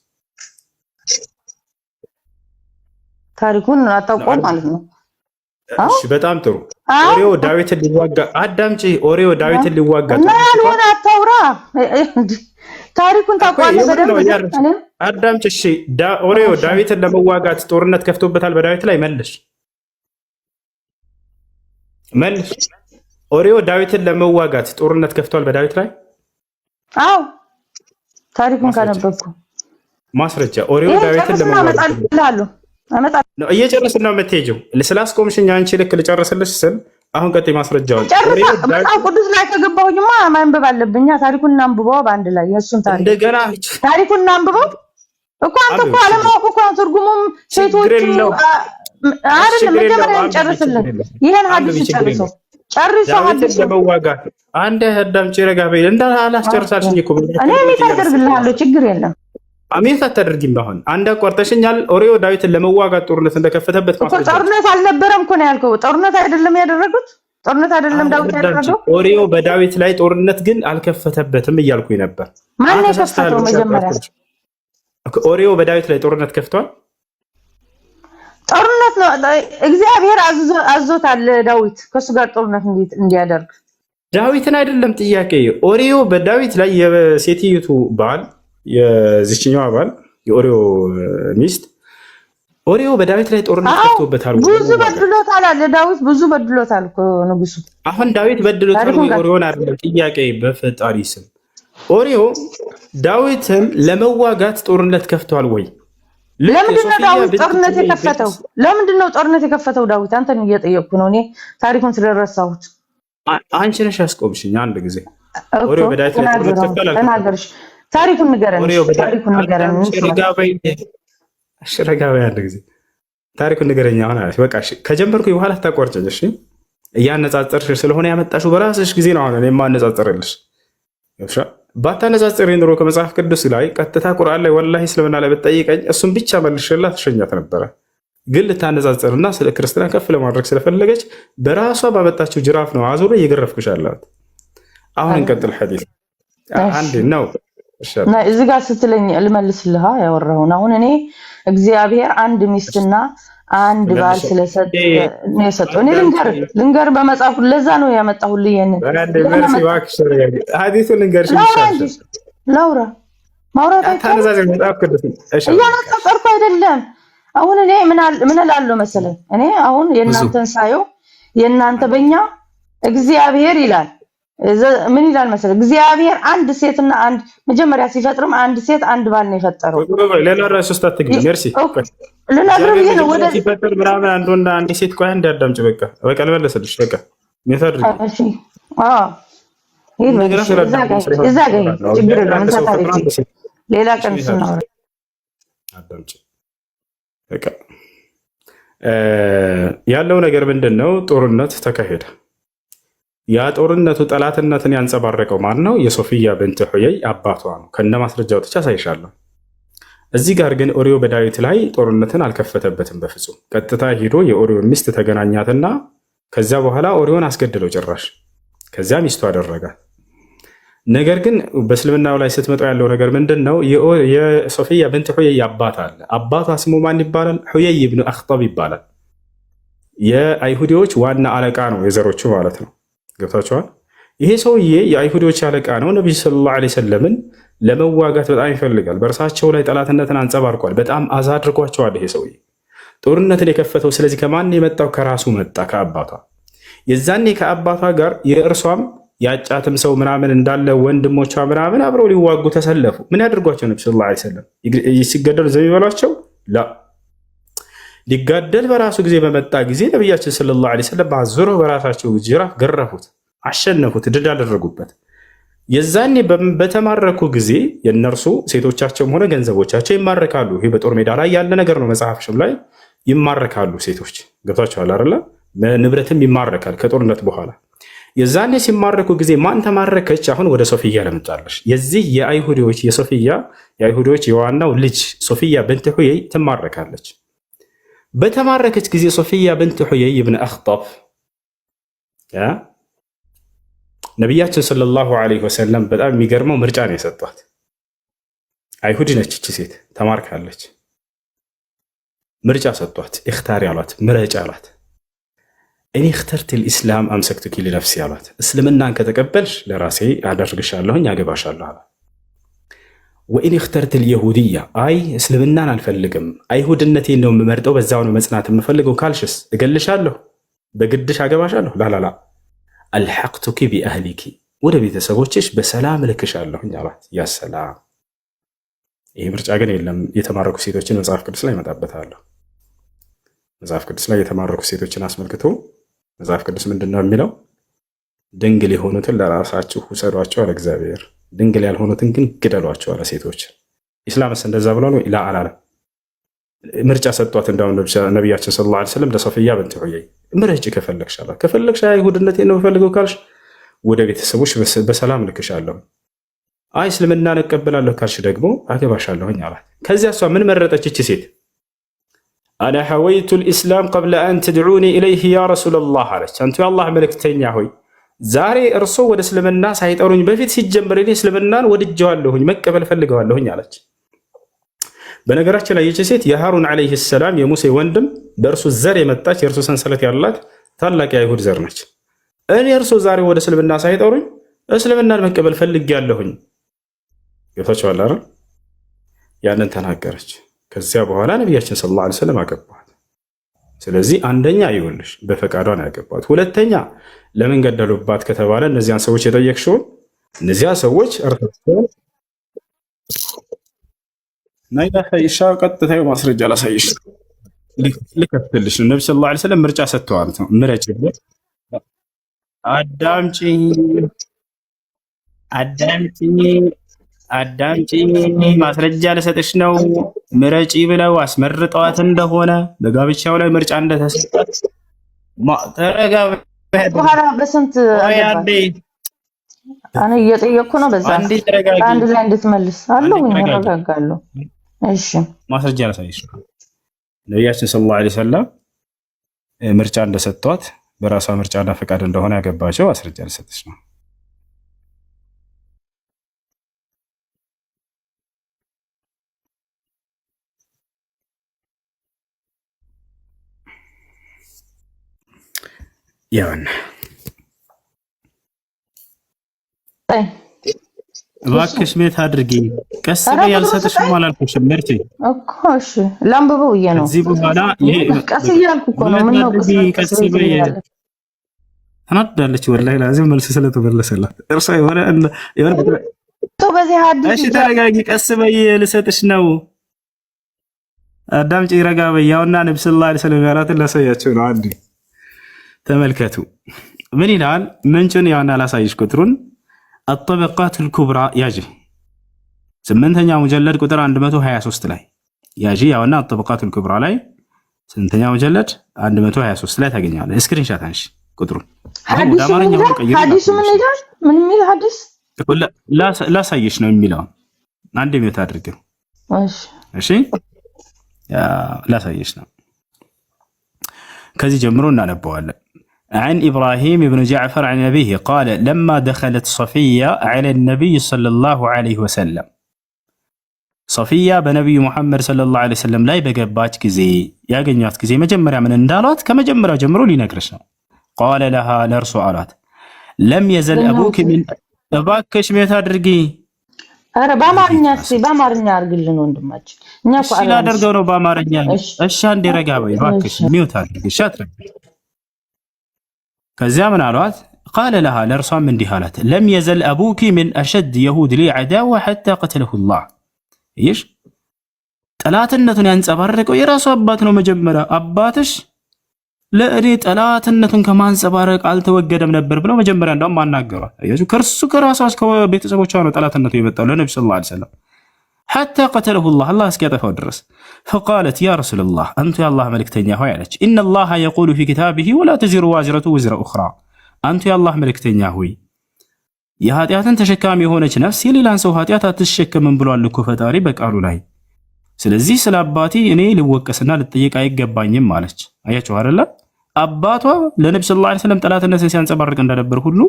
ታሪኩን አታውቀውም ማለት ነው። እሺ፣ በጣም ጥሩ። ኦሪዮ ዳዊትን ሊዋጋ፣ አዳምጪ። ኦሪዮ ዳዊትን ሊዋጋ እና ያልሆነ አታውራ። ታሪኩን ታውቀዋለህ በደንብ። አዳምጪ። እሺ፣ ኦሪዮ ዳዊትን ለመዋጋት ጦርነት ከፍቶበታል በዳዊት ላይ? መልሽ መልሽ። ኦሪዮ ዳዊትን ለመዋጋት ጦርነት ከፍቷል በዳዊት ላይ? አዎ ታሪኩን ማስረጃ ካነበብኩ ማስረጃ ኦሪዮ ይሄን ዳዊትን ጨርስና ለመዋጋት እመጣልሃለሁ። ነው እየጨረስን ነው የምትሄጂው። ስላስቆምሽኝ አንቺ ልክ ልጨርስልሽ ስል አሁን ቀጥይ ማስረጃውን። ጨርሳ ኦሪዮ መጽሐፍ ቅዱስ ላይ ከገባሁኝማ ማንበብ አለብኛ። ታሪኩን እናንብበው በአንድ ላይ የእሱን ታሪክ እንደገና ታሪኩን እናንብበው እኮ አንተ እኮ አለማወቅ እኮ ነው ትርጉሙም። ችግር ሴቶቹ የለውም አይደለም ችግር የለውም። መጀመሪያ አንብቢ፣ ጨርስልን። ችግር የለውም። ይሄን አንብቢ፣ ሀዲስ ችግር ጨርሰው የለውም። ጨርሰው ዳዊትን ሀዲሱ ለመዋጋት አንድ አዳምጪ፣ ረጋ በይ። እንዳ አላስጨርሳልሽኝ እኮ እኔ mute አደርግልሃለሁ፣ ችግር የለም mute አታደርጊም። አሁን አንድ አቋርጠሽኛል። ኦሪዮ ዳዊትን ለመዋጋት ጦርነት እንደከፈተበት እኮ ማስረጃ ጦርነት አልነበረም እኮ ነው ያልከው። ጦርነት አይደለም ያደረጉት፣ ጦርነት አይደለም ዳዊት አዳምጪ። ያደረገው። ኦሪዮ በዳዊት ላይ ጦርነት ግን አልከፈተበትም እያልኩኝ ነበር። ማን ነው ተሳስተሃል። የከፈተው መጀመሪያ? ኦሪዮ በዳዊት ላይ ጦርነት ከፍቷል። ጦርነት ነው እግዚአብሔር አዞታል ዳዊት ከእሱ ጋር ጦርነት እንዲያደርግ። ዳዊትን አይደለም ጥያቄ። ኦሪዮ በዳዊት ላይ የሴትይቱ ባል የዚችኛዋ ባል የኦሪዮ ሚስት ኦሪዮ በዳዊት ላይ ጦርነት አዎ ከፍቶበታል ወይ? ብዙ በድሎታል አለ ዳዊት፣ ብዙ በድሎታል እኮ ንጉሱ። አሁን ዳዊት በድሎታል ታሪኩን ወይ ጋር ኦሪዮን አይደለም ጥያቄ። በፈጣሪ ስም ኦሪዮ ዳዊትን ለመዋጋት ጦርነት ከፍቷል ወይ? ልክ ለምንድን ነው የሶፊያ ዳዊት ብንት ጦርነት ሑየይ የከፈተው? ለምንድን ነው ጦርነት የከፈተው ዳዊት? አንተን እየጠየቅኩ ነው እኔ ታሪኩን ስለረሳሁት አንቺ ነሽ ያስቆምሽኝ። አንድ ጊዜ እኮ ኦሪዮ በዳዊት ላይ ጦርነት ተናገር፣ አሁን ከፍቷል አልከፈተም? ተናገር። እሺ፣ ታሪኩን ንገረን። ኦሪዮ እሺ፣ ታሪኩን ንገረን አዳምጪ፣ እንስማ። ረጋ በይ። እሺ፣ ረጋ በይ አንድ ጊዜ ታሪኩን ንገረኝ። አሁን አለች። በቃ እሺ፣ ከጀመርኩኝ በኋላ አታቋርጭኝ። እሺ፣ እያነጻጸርሽ ስለሆነ ያመጣሽው በራስሽ ጊዜ ነው። አሁን እኔ የማነጻጽርልሽ ገብቶሻል? ባታነጻጽሪ ኑሮ ከመጽሐፍ ቅዱስ ላይ ቀጥታ ቁርአን ላይ ወላሂ እስልምና ላይ ብትጠይቀኝ እሱን ብቻ መልሽላት ትሸኛት ነበረ። ግን ልታነጻጽርና ስለ ክርስትና ከፍ ለማድረግ ስለፈለገች በራሷ ባመጣችው ጅራፍ ነው አዙሮ እየገረፍኩሽ አላት። አሁን እንቀጥል። ሐዲስ አንድ ነው። እሺ እና እዚህ ጋር ስትለኝ ልመልስልህ ያወራኸውን። አሁን እኔ እግዚአብሔር አንድ ሚስትና አንድ ባል ስለሰጠ ነው የሰጠው። እኔ ልንገር በመጽሐፉ ለዛ ነው ያመጣሁልህ። ይሄንን አንድ ለምን መርሲ አመጣ? እባክሽ ተረጋጊ። ሐዲሱን ልንገርሽ ላውራ ይሻልሻል። እንጂ ላውራ ማውራት አይቻልም። አታነጻጽሪ መጽሐፍ ቅዱስ። እሺ እያነጻጸርኩ አይደለም። አሁን እኔ ምን እላለሁ መሰለኝ፣ እኔ አሁን የእናንተን ሳየው የእናንተ በእኛ እግዚአብሔር ይላል ምን ይላል መሰለኝ፣ እግዚአብሔር አንድ ሴትና አንድ መጀመሪያ ሲፈጥርም አንድ ሴት አንድ ባል ነው የፈጠረው። ሌላ ርዕስ ውስጥ አትግቢ። ሜርሲ ልነግርህ ብዬ ነው ወደ ሲፈጥር ምናምን አንድ ወንድ አንድ ሴት። ቆይ አንድ አዳምጪ። በቃ በቃ ልመለስልሽ። በቃ mute አድርጊ። እሺ፣ አዎ ይሄ እንደገና እዛ ጋር እዛ ጋር ችግር የለውም። አንድ እንታ ሰው ታሪክ ፈጥሮ አንድ ሴት። ሌላ ቀን ስናወራ አዳምጪ። በቃ ያለው ነገር ምንድን ነው? ጦርነት ተካሄደ። ያ ጦርነቱ ጠላትነትን ያንጸባረቀው ማን ነው? የሶፊያ ብንት ሑየይ አባቷ ነው። ከነ ማስረጃ ወጥቼ አሳይሻለሁ። እዚህ ጋር ግን ኦሪዮ በዳዊት ላይ ጦርነትን አልከፈተበትም በፍጹም። ቀጥታ ሂዶ የኦሪዮ ሚስት ተገናኛትና ከዚያ በኋላ ኦሪዮን አስገድለው ጭራሽ፣ ከዚያ ሚስቱ አደረጋት። ነገር ግን በእስልምናው ላይ ስትመጣ ያለው ነገር ምንድን ነው? የሶፊያ ብንት ሑየይ አባት አለ። አባቷ ስሙ ማን ይባላል? ሑየይ ብኑ አክጠብ ይባላል። የአይሁዲዎች ዋና አለቃ ነው፣ የዘሮቹ ማለት ነው። ገብታችኋል? ይሄ ሰውዬ የአይሁዶች አለቃ ነው። ነቢዩ ሰለላሁ ዐለይሂ ወሰለምን ለመዋጋት በጣም ይፈልጋል። በእርሳቸው ላይ ጠላትነትን አንጸባርቋል። በጣም አዛ አድርጓቸዋል። ይሄ ሰውዬ ጦርነትን የከፈተው ስለዚህ ከማን የመጣው? ከራሱ መጣ፣ ከአባቷ። የዛኔ ከአባቷ ጋር የእርሷም ያጫትም ሰው ምናምን እንዳለ ወንድሞቿ ምናምን አብረው ሊዋጉ ተሰለፉ። ምን ያደርጓቸው? ነቢ ሰለላሁ ዐለይሂ ወሰለም ሲገደሉ ዝም ይበሏቸው? ላ ሊጋደል በራሱ ጊዜ በመጣ ጊዜ ነቢያችን ሰለላሁ ዐለይሂ ወሰለም አዙረው በራሳቸው ጅራፍ ገረፉት፣ አሸነፉት፣ ድል አደረጉበት። የዛኔ በተማረኩ ጊዜ የእነርሱ ሴቶቻቸውም ሆነ ገንዘቦቻቸው ይማረካሉ። ይህ በጦር ሜዳ ላይ ያለ ነገር ነው። መጽሐፍሽም ላይ ይማረካሉ ሴቶች። ገብቷቸዋል አይደለ? ንብረትም ይማረካል ከጦርነት በኋላ። የዛኔ ሲማረኩ ጊዜ ማን ተማረከች? አሁን ወደ ሶፊያ ለምጣለሽ። የዚህ የአይሁዲዎች የሶፊያ የአይሁዲዎች የዋናው ልጅ ሶፊያ ብንት ሑየይ ትማረካለች። በተማረከች ጊዜ ሶፊያ ብንት ሑየይ ብን አኽጠብ ነቢያችን ሰለላሁ ዐለይሂ ወሰለም በጣም የሚገርመው ምርጫ ነው የሰጧት። አይሁድ ነች እቺ ሴት ተማርካለች። ምርጫ ሰጧት። اختاري አሏት፣ ምረጭ አሏት። إن اخترت الإسلام أمسكتك لنفسي አሏት። እስልምናን ከተቀበልሽ ለራሴ አደርግሻለሁኝ አገባሻለሁ አሏት። وإن اخترت اليهودية አይ እስልምናን አልፈልግም አይሁድነቴን ነው የምመርጠው፣ በዛው ነው መጽናት የምፈልገው ካልሽስ እገልሻለሁ፣ በግድሽ አገባሻለሁ። ላላላ ألحقتك بأهلك ወደ ቤተሰቦችሽ በሰላም እልክሻለሁኝ አላት። ያ ሰላም። ይህ ምርጫ ግን የለም። የተማረኩ ሴቶችን መጽሐፍ ቅዱስ ላይ እመጣበታለሁ። መጽሐፍ ቅዱስ ላይ የተማረኩ ሴቶችን አስመልክቶ መጽሐፍ ቅዱስ ምንድን ነው የሚለው? ድንግል የሆኑትን ለራሳችሁ ውሰዷቸው አለ እግዚአብሔር። ድንግል ያልሆኑትን ግን ግደሏቸው አለ ሴቶችን። ኢስላምስ እንደዛ ብሏል ወይ? ላ አላለም። ምርጫ ሰጧት። እንዳሁም ነቢያችን صلى الله عليه وسلم ለሶፊያ ብንት ዑየይ ምረጭ ከፈለግሽ አላት። ከፈለግሽ አይሁድነት ነው የምፈልገው ካልሽ ወደ ቤተሰቦች በሰላም ልክሻለሁ። አይ እስልምናን እቀበላለሁ ካልሽ ደግሞ አገባሻለሁኝ አላት። ከዚያ እሷ ምን መረጠች? እቺ ሴት أنا هويت الإسلام قبل أن تدعوني إليه يا رسول الله አለች። አንቱ የአላህ መልእክተኛ ሆይ ዛሬ እርሶ ወደ እስልምና ሳይጠሩኝ በፊት ሲጀመር እኔ እስልምናን ወድጀዋለሁኝ መቀበል ፈልገዋለሁኝ አለች። በነገራችን ላይ ይቺ ሴት የሃሩን عليه السلام የሙሴ ወንድም በእርሱ ዘር የመጣች የእርሱ ሰንሰለት ያላት ታላቅ የአይሁድ ዘር ነች። እኔ እርሶ ዛሬ ወደ እስልምና ሳይጠሩኝ እስልምናን መቀበል ፈልጌያለሁኝ። ገብታችኋል አይደል? ያንን ተናገረች። ከዚያ በኋላ ነቢያችን صلى الله عليه وسلم አገቧት። ስለዚህ አንደኛ ይኸውልሽ በፈቃዷ ነው ያገቧት። ሁለተኛ ለምን ገደሉባት ከተባለ እነዚያን ሰዎች የጠየቅሽውን እነዚያ ሰዎች እርሳቸው ናይ ላሳይሻ ቀጥታ ማስረጃ ላሳይሽ ልከፍትልሽ ነው። ነቢ صلى الله عليه وسلم ምርጫ ሰጥተዋል። ምረጭ ብለው አዳምጪኝ አዳምጪኝ አዳምጪኝ ማስረጃ ልሰጥሽ ነው። ምረጪ ብለው አስመርጠዋት እንደሆነ በጋብቻው ላይ ምርጫ እንደተሰጣት ተረጋ። በኋላ በስንት ቆይ አገባት? አንዴ እኔ እየጠየቅኩ ነው። በዛ አንዴ ተረጋጊ፣ በአንድ ላይ እንድትመልስ አንዴ አለሁኝ። ተረጋጊ። እረጋጋለሁ። እሺ ማስረጃ ላሳይሽ ነው። ነቢያችን صلى الله عليه وسلم ምርጫ እንደሰጧት በራሷ ምርጫና ፈቃድ እንደሆነ ያገባቸው ማስረጃ ልሰጥሽ ነው። ያውና ጠይ እባክሽ mute አድርጊ። ቀስ ኧረ በይ፣ ቁጥሩ አልሰጥሽም ስጠኝ አላልኩሽም። ምርጪ እኮ። እሺ ላንብበው ብዬ ነው። ከዚህ በኋላ ይሄ ቀስ እያልኩ እኮ ነው። mute ምን ነው ቀስ አድርጊ፣ ቀስ ቀስ በይ በይ። ትለኛለህ? ተናዳለች። والله لازم መልስ ስለተመለሰላት እርሷ የሆነ የሆነ ተው በዚህ ሐዲስ እሺ ተረጋጊ፣ ቀስ በይ፣ ልሰጥሽ ነው። አዳምጪ፣ ረጋ በይ። ያውና ነብይ صلى الله عليه وسلم ያላትን ላሳያቸው ነው። አንዴ ተመልከቱ፣ ምን ይላል ምንጩን? ያውና ላሳይሽ ቁጥሩን الطبقات الكبرى ያጂ ስምንተኛ مجلد ቁጥር 123 ላይ ያጂ። ያውና الطبقات الكبرى ላይ ስምንተኛ مجلد 123 ላይ ታገኛለህ። screenshot አንሺ ቁጥሩን። አሁን ወደ ሐዲሱ ምን አማርኛ ሁሉ ይላል? ቀይሬ ሐዲሱ ምን ላሳይሽ ነው። ይላል? ምን የሚል ሐዲስ? ላሳይሽ ነው የሚለው። አንድ mute አድርገው። እሺ እሺ ላሳይሽ ነው። ከዚህ ጀምሮ እናነበዋለን። عن إبراهيم بن جعفر عن أبيه قال لما دخلت صفية على النبي صلى الله عليه وسلم ሶፊያ በነቢዩ ሙሐመድ صلى الله عليه وسلم ላይ በገባች ጊዜ ያገኟት ጊዜ መጀመሪያ ምን እንዳሏት ከመጀመሪያው ጀምሮ ሊነግርሽ ነው። قال لها ለእርሱ አሏት لم يزل أبوك من እባክሽ mute አድርጊ። ኧረ በአማርኛ እስኪ በአማርኛ አድርግልን ወንድማችን። እኛ እኮ እሺ አረብ ላደርገው ነው በአማርኛ። እሺ እሺ አንዴ ረጋ በይ እባክሽ፣ እሺ mute አድርጊ። እሺ አትረቢ። ከዚያ ምን አሏት? قال لها ለእርሷም እንዲህ አላት لم يزل أبوك من أشد اليهود لي عداوة حتى قتله الله። ይሽ ጠላትነቱን ያንጸባረቀው የራሱ አባት ነው። መጀመሪያ አባትሽ ለእኔ ጠላትነቱን ከማንጸባረቅ አልተወገደም ነበር ብለው መጀመሪያ እንዳውም አናገሯል። አያችሁ፣ ከእርሱ ከራሷ ቤተሰቦቿ ነው ጠላትነቱ የመጣው ለነቢ صلى الله عليه وسلم حتى قتله الله አላህ እስኪያጠፋው ድረስ። فقالت يا رسول الله አንቱ የአላህ መልእክተኛ ሆይ አለች፣ إن الله يقول في كتابه ولا تزر وازرة وزر أخرى። አንቱ የአላህ መልእክተኛ ሆይ የኃጢአትን ተሸካሚ የሆነች ነፍስ የሌላን ሰው ኃጢአት አትሸከምም ብሏል እኮ ፈጣሪ በቃሉ ላይ። ስለዚህ ስለ አባቴ እኔ ልወቀስና ልጠየቅ አይገባኝም አለች። አያችሁ አይደለ? አባቷ ለነቢ صلى الله عليه وسلم ጠላትነትን ሲያንጸባርቅ እንደነበር ሁሉ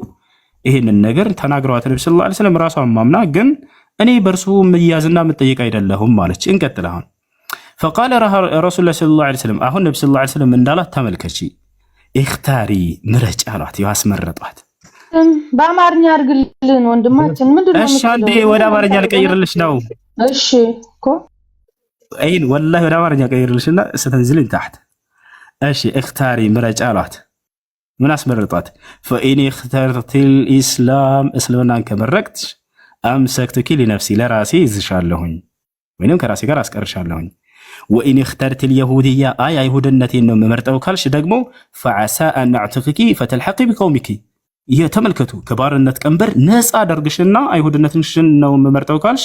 ይሄንን ነገር ተናግረዋት ነቢ صلى الله عليه وسلم ራሷን ማምና ግን እኔ በእርሱ ምያዝና ምጠየቅ አይደለሁም አለች። እንቀጥል አሁን። فقال رسول الله صلى الله عليه وسلم አሁን ነቢ صلى الله عليه وسلم እንዳላት ተመልከቺ። اختاري ምረጭ አሏት። ይኸው አስመረጧት። በአማርኛ አድርግልን ወንድማችን። ምንድን ነው እሺ አንዴ የምትለው? ወደ አማርኛ ልቀይርልሽ ነው። እሺ እኮ አይን والله ወደ አማርኛ ቀይርልሽና ستنزلين تحت። እሺ اختاري ምረጭ አሏት። ምን አስመረጣት? فإن اخترت الإسلام እስልምናን ከመረጥሽ أمسكتك لنفسي ለራሴ ይዝሻለሁኝ ወይንም ከራሴ ጋር አስቀርሻለሁኝ። وإن اخترت اليهودية አይ አይሁድነቴን ነው የምመርጠው ካልሽ ደግሞ فعسى أن أعتقك فتلحقي بقومك። ይህ ተመልከቱ፣ ከባርነት ቀንበር ነፃ አደርግሽና አይሁድነትሽን ነው የምመርጠው ካልሽ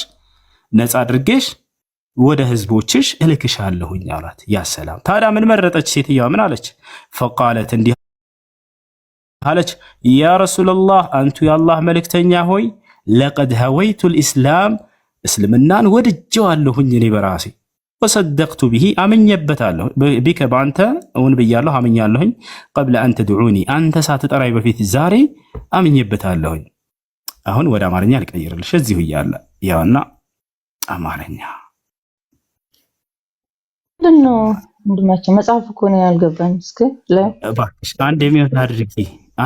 ነፃ አድርጌሽ ወደ ህዝቦችሽ እልክሻለሁኝ አላት። يا سلام! ታዲያ ምን መረጠች ሴትየዋ? ምን አለች? فقالت እንዲህ አለች፣ يا رسول الله አንቱ የአላህ መልእክተኛ ሆይ لقد هويت الإسلام እስልምናን ወድጀዋለሁኝ እኔ በራሴ وصدقت به አምኜበታለሁ፣ بك በአንተ እውን ብያለሁ አምኛለሁኝ። قبل أن تدعوني አንተ ሳትጠራኝ በፊት ዛሬ አምኜበታለሁኝ። አሁን ወደ አማርኛ ልቀይርልሽ እዚሁ እያለ ያውና አማርኛ። ምንድን ነው ወንድማችን? መጽሐፍ እኮ ነው ያልገባኝ። እስኪ እባክሽ አንድ mute አድርጊ፣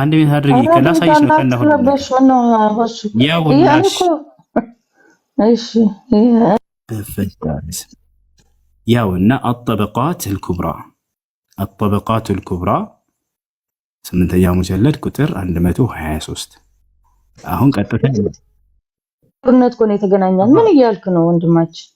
አንድ mute አድርጊ፣ ላሳይሽ ነው ከነ ሁሉ ነገር። ረበሽ ምነው እሱ ያውላሽ እሺ። በፈዳስ ያውና الطبقات الكبرى፣ الطبقات الكبرى ስምንተኛ مجلد ቁጥር 123። አሁን ቀጥታ ጦርነት እኮ ነው የተገናኛል። ምን እያልክ ነው ወንድማችን?